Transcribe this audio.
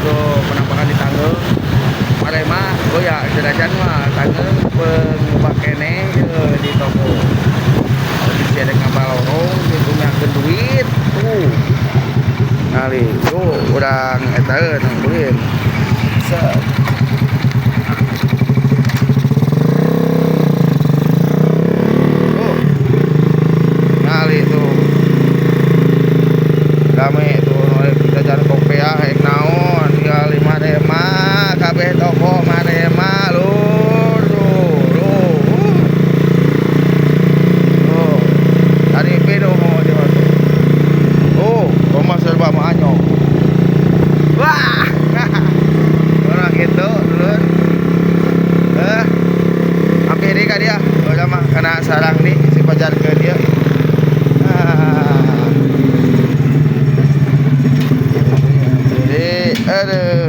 Tuh penampakan di Tanggel. Marema, oh ya, sedajan mah Tanggel pengubah keneh di toko. Di ada ngabalorong gitu nyakeun duit tuh. Ngali, tuh urang eta nungguin. Set. Tuh. Ngali tuh. Rame tuh kita jalan kopiah rek naon tinggal lima rema kabeh toko marema lur tuh tuh. Tuh. Tadi pedo mau dia tuh. Oh, rumah serba manyong. Wah. Orang gitu dulur. Hampir deui ka dia. Udah mah kena sarang nih si pajarkeun dia. Ah. Jadi, aduh.